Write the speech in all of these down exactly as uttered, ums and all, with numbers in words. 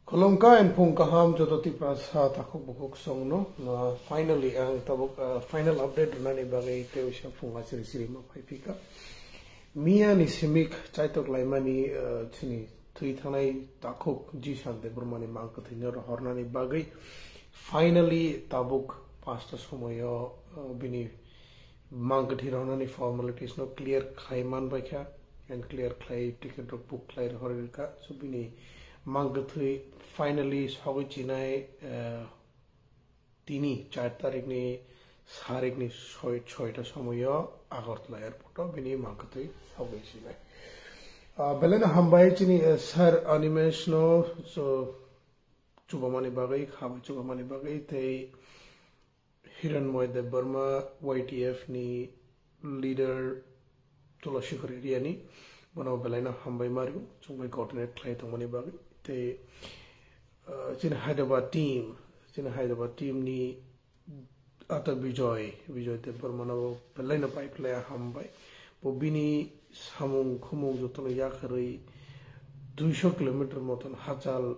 Khulumkha and phung kaham joto Tiprasa takhuk bukhuk songno. Uh, finally, ang tabuk, uh, final update rwnani bagwi tei uisa phung achiri chiri ma phai phika. Miya ni simik chaitok laimani, uh, chini thwi thangnai takhuk Jishan Debbarmani mang kwthwino rohornani bagwi finally tabuk pasta somoyo, uh, bini mang kwthwi rohornani formalities no clear khlai man bai kha and clear khlai ticket rok book khlai rohor kha. So bini mang kwthwi finally sogwi chinai, uh, tini char tarikni sarikni soi-, soita somoyo Agartala airport o bini mang kwthwi sogwi sinai. Ah, belai no hambai chini, eh, Sir Animesh no, so, chubamani bagwi, kha bai chubamani bagwi, tei Hiranmoy Debbarma, Y T F ni leader, Tulasikhor area ni, bono belai no hambai mario, chwng bai coordinate khlai tongmani bagwi, tei, ah, chini Hyderabad team, chini Hyderabad team ni Ata Bijoy, Bijoy Debbarma no belai no pai phlai hambai. Bo bini samung khumung jotono yakarwi duiso kilometer moton hachal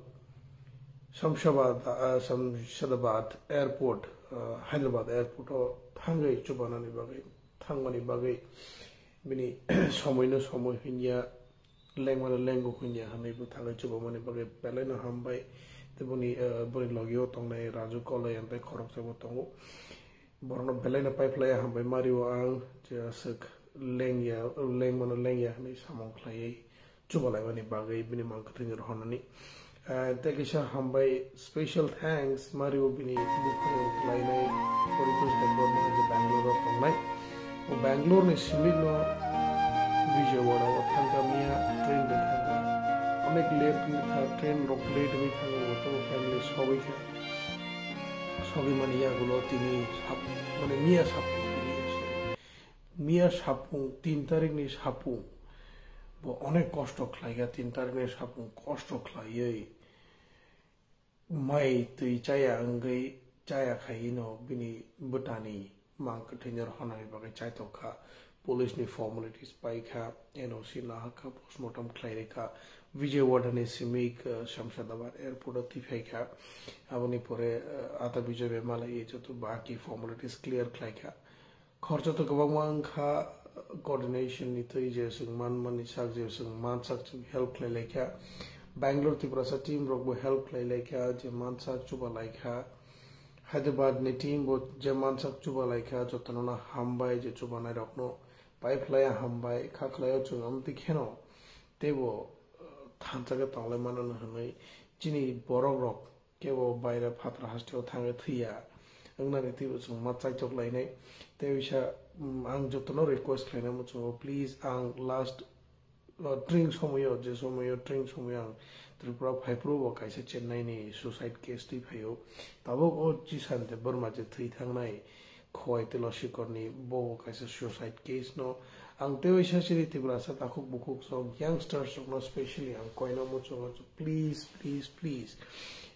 Shamshabad, ah, Shamshabad airport, ah, Hyderabad airport o thangwi chubanani bagwi, thangmani bagwi bini somoi no somoi hinya, lengmano lengo hinya hinwi bo thangwi chubamani bagwi belai no hambai. Tei boni, ah, boni logio tongnai Raju Koloi tei khoroksa bo tongo. Borokno belai no pai phlai hambai mario ang, je aswk lengya, lengmano lengya hinwi samung khlaiwi chubalaimani bagwi bini mang kwthwini rohornani. Ah, tei kisa hambai, special thanks mario bini bukhuk khlainai Poritos Debbarma je Bangalore o tongnai. O Bangalore ni simit no Vijayawada o thangkha miya train bai thangkha. Onek late wngkha, train rok late wngwi thangkha, bo finally sogwi kha. Sogwi mani yagulo tini sap-, mane miya sapung, miya sapung, tin tarikni sapung. Bo onek kosto khlaikha, tin tarikni sapung kosto khlaiwi mai twi chaya wngwi chaya khaino bini bwtani mang kwthwino rohornani bagwi chaitokha. Police ni formalities paikha, N O C nahakha, postmortem khlai rikha. Vijayawada ni simi, uh, Shamshabad airport o twi phaikha. Aboni pore, uh, Ata Bijoy bai malaiwi joto baki formalities clear khlaikha. Khorcha to kwbangma wngkha, coordination ni twi je chwng manmani sak, je chwng mansak, chwng help khlai laikha. Bangalore Tiprasa team rok bo help khlai laikha, je mansak chuba laikha. Hyderabad ni team bo je mansak chuba laikha, jotono no hambai, je chubanai rokno pai phlai hambai, kha khlai o chwng amtwi kheno teibo, uh, thansa khe tonglai mano hwnwi chini borok rok kebo baira phatar hasteo thangwi thwiya wngnani twibo chwng ma chaitok lainai. Tei bisa, mm, ang jotono request khlaina muchungo, please, ang last, uh, train somoyo, je somoyo, train somoyo ang Tripura phaiphuru bo kaisa Chennai ni suicide case twi phaio. Tabuk o Jishan Debbarma je thwi thangnai, Khowai Tulasikhor ni bo kaisa suicide case no. Ang tei waisa chini Tiprasa takhuk bukhuk sok youngsters rok no specially ang koina muchungo, please, please, please,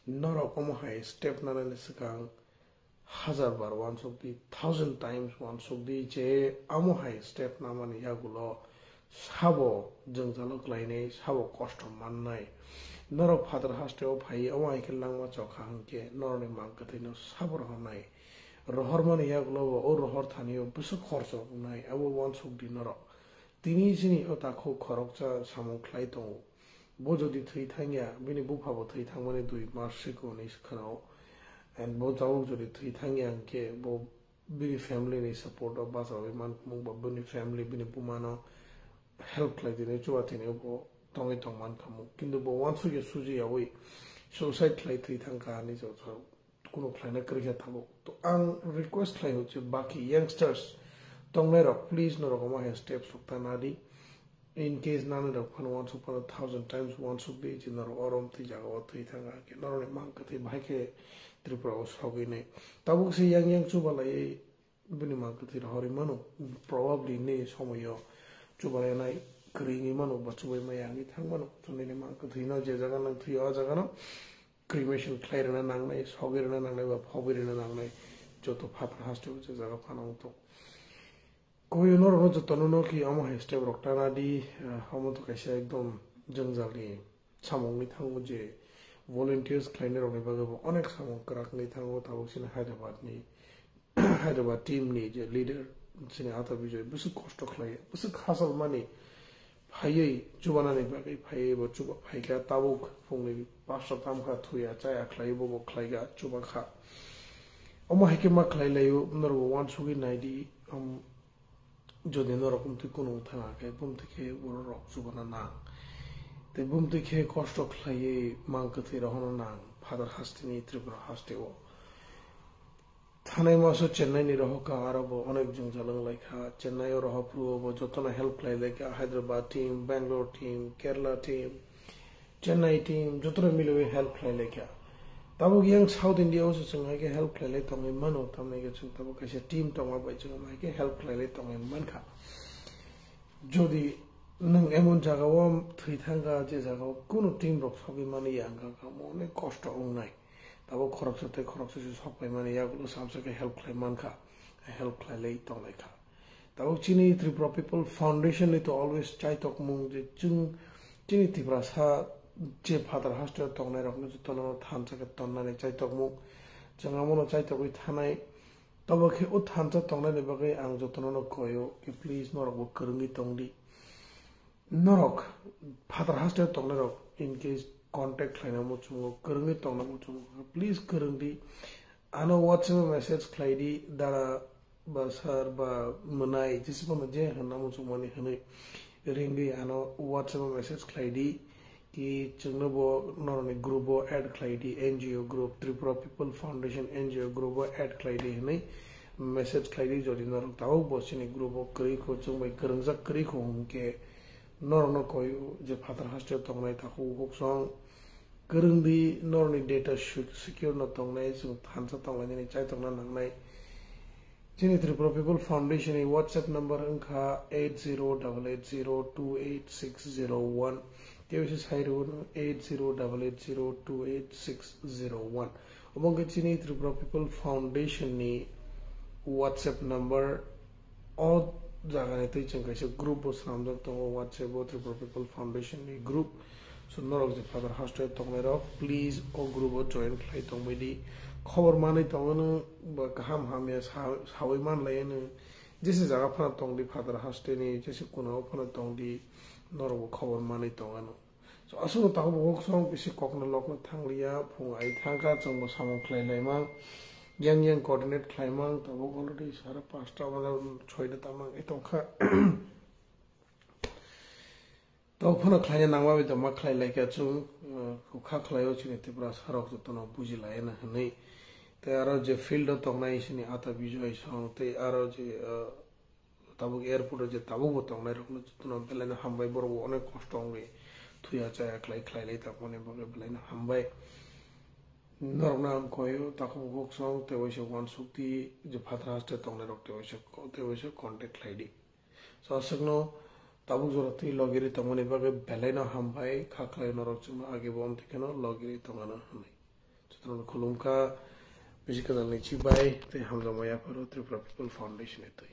norok omo hai step nanani swkang hajar bar wansuk di, thousand times wansuk di, je amo hai step namani yagulo sabo jwngjalo klainai, sabo kosto mannai. Norok phatar hasteo phaiwi omo hai khe langma chokha hwnkhe norokni mang kwthwino sabo rohornai. Rohormani yagulo bo o rohor thanio bwswk khorchok wngnai, abo wansuk di norok. Tini chini o takhuk khoroksa samung khlai tongo. Bo jodi thwi thangya, bini bupha bo thwi thangmani dui mas siko hwnwi khwnao. And bo tabuk jodi thwi thangya hwnkhe bo bini family ni support o bachaui mankha, ba bini family, bini buma no help khlai tini, chuba tini bo tongwi tong mankha. Kintu bo wansukya sujiyaui suicide khlai thwi thangkha hinwi joto kunu khlaina kwrwi kha tabuk. To ang request khlai o je baki youngsters tongnai rok, please norok omo hai step sok ta nadi. In case nani rok phano wansuk phano thousand times wansuk di je norok orom twi jaga o thwi thang khe norok ni mang kwthwi bahai khe Tripura o sogwi nai. Tabuk se yang yang chuba lai bini mang kwthwi rohorwi mano. Probably nini somoyo chuba lai nai kwrwi wngwi mano ba chubai maya wngwi thang mano. To nini mang kwthwi no je jaga nang thwi o jaga no cremation khlai rwna nangnai, sogwi rwna nangnai ba phobwi rwna nangnai, joto phatar hasteo je jaga phano wng tong. Koi norokno jotono no ki omo hai step rok tana di, ah, omo to kaisa ekdom jwngjal ni samung wngwi thango je volunteers khlainai rokni bagwi bo onek samung kwrak wngwi thango. Tabuk chini Hyderabad ni, Hyderabad team ni je leader chini Ata Bijoy bwswk kosto khlai, bwswk hachal mani phaiwi chubanani bagwi phaiwi bo chuba phaikha. Tabuk phungni pasta tamkha, thuya chaya khlaiwi bo bo khlaikha, chubakha. Omo hai khe ma khlai laio, norok bo uansugwi naidi. Jodi norok bumtwi kunung thang khe, bumtwi khe borok rok chubana nang. Tei bumtwi khe kosto khlaiwi mang kwthwi rohorna nang, Father hasteni, Tripura hasteo. Thanai maso Chennai ni rohorkha, aro bo onek jwngjal wng lai kha. Chennai o rohor phuru bo jotono help khlai lai kha, Hyderabad team, Bangalore team, Kerala team, Chennai team jotono miliwi help khlai lai kha. Tabuk yang South India o se chwng hai khe help khlai lai tongwi mano, tamni khe chwng tabuk kaisa team tongma bai chwng hai khe help khlai lai tongwi man kha. Jodi nwng emon jaga o thwi thang kha, je jaga o kunu team rok sogwi mani ya wngkha, kha omo onek kosto wngnai. Tabuk khoroksa tei khoroksa se sok pai mani, yagulo samsa khe help khlai man kha, help khlai lai tong lai kha. Tabuk chini Tripura People Foundation ni to always chaitokmung je chwng chini Tiprasa je Father hasteo tongnai rokno jotono thansa khe tonnani chaitokmung. Chwng amono chaitokwi thanai. Tobo khe o thansa tongnani bagwi ang jotono no koyo khe please norok bo kwrwngwi tongdi. Norok Father hasteo tongnai rok in case contact khlaina muchungo, kwrwngwi tongna muchungo, please kwrwngdi. Ano WhatsApp o message khlaidi, dara ba sir ba mwnai, jesi phano je hwnna muchungmani hwnwi ringwi ano WhatsApp o message khlaidi, ki chwngno bo norokni group o add khlaidi, N G O group, Tripura People Foundation N G O group o add khlaidi hwnwi message khlaidi. Jodi norok tabuk bo chini group o kwrwi kho, chwng bai kwrwngjak kwrwi kho hwnkhe norokno koi je Father hasteo tongnai takhuk bukhuk song kwrwngdi, norokni data se-, secure no tongnai, chwng thansa tonglainani chaitokna nangnai. Chini Tripura People Foundation ni WhatsApp number wngkha eight zero double eight zero two eight six zero one. Tei waisa sai rwno eight zero double eight zero two eight six zero one. Obo wngkha chini Tripura People Foundation ni WhatsApp number. O jagani twi chwng kaisa group bo swnamjak tongo, WhatsApp o Tripura People Foundation ni group. So norok je Father hasteo tongnai rok, please o group o join khlai tongbai di. Khobor manwi tongwno ba kaham hamya sa-, sawi man lai no. Jese jaga phano tongdi Father hasteni, jese kuna o phano tongdi, norok bo khobor manwi tongano. So aswk no takhuk bukhuk song bisi kokno lokno thangliya, phung ai thangkha, chwng bo samung khlai laimang, yang yang coordinate khlaimang, tabuk already sara pasta ba soida tamang ai tongkha. Tok phano khlaina nangma bai tongma khlai laikha chwng, uh, kha khlaio chini Tiprasa rok jotono buji laina hwnwi. Tei aro je field o tongnai chini Ata Bijoy song, tei aro je, uh, tabuk airport o je tabuk bo tongnai rokno jotono belaino hambai, borok bo onek kosto wngwi thuya chaya khlai khlai lai tongmani bagwi belaino hambai. Norokno ang koio takhuk bukhuk song tei waisa uansukdi je Father hasteo tongnai rok tei waisa ko-, tei waisa contact khlaidi. So, aswkno tabuk jora twi logiri tongmani bagwi belaino hambai, kha khlai norok chwngno age bo amtwi kheno logiri tongano hwnwi. Jotono khulumkha, bisi kwtal ni chibai tei hamjakma yapharo Tripura People Foundation ni twi.